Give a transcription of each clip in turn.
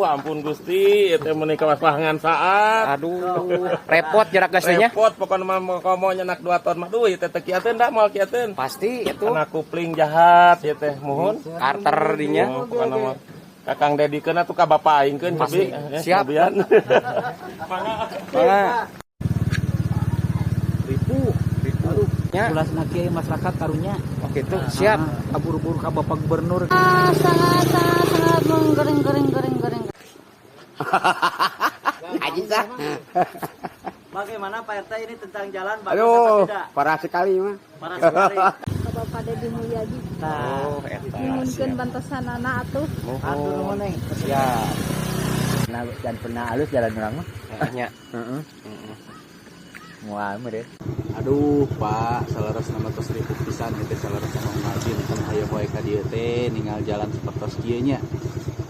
Ampun Gusti, ieu teh meuni kawas lahangan saat. Aduh, repot jarak gasnya. Repot pokoknya mah komo nyenak 2 ton mah duh ieu teh teu kiateun da moal kiateun. Pasti itu. Karena kupling jahat ieu teh muhun. Karter dinya. Oh, pokokna mah Kakang Dedi keun atuh ka bapak aing keun Pasti. cobi. Siap. Cobian. Mangga. Ribu, ribu. Ya. Ulah kieu masyarakat karunya. Oh gitu, siap. Kaburu-buru ka Bapak Gubernur. Sangat sangat sangat menggering gering gering gering. Aji sah. Bagaimana Pak RT ini tentang jalan bagus atau Aduh, tidak? Parah sekali mah. Parah sekali. Ka Bapak Dedi Mulyadi. Oh, eta. Nyuhunkeun bantosanana atuh. Atur nuhun, Neng. Siap. Nah, dan pernah halus jalan urang mah. Nya. Heeh. Moal mah deh. Aduh, Pak, saleresna mah tos ripuh pisan ieu teh saleresna mah ngajin tong hayo poe ka dieu teh ningal jalan sapertos kieu nya.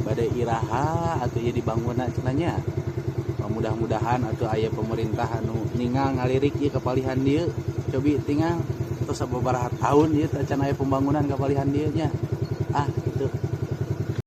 Bade iraha atuh ieu dibangunna cenah nya. Mudah-mudahan atuh aya pemerintah anu ningal ngalirik ieu kapalihan dieu. Cobi tinggal tos sababaraha tahun ieu teh can aya pembangunan kapalihan dieu nya. Ah, gitu.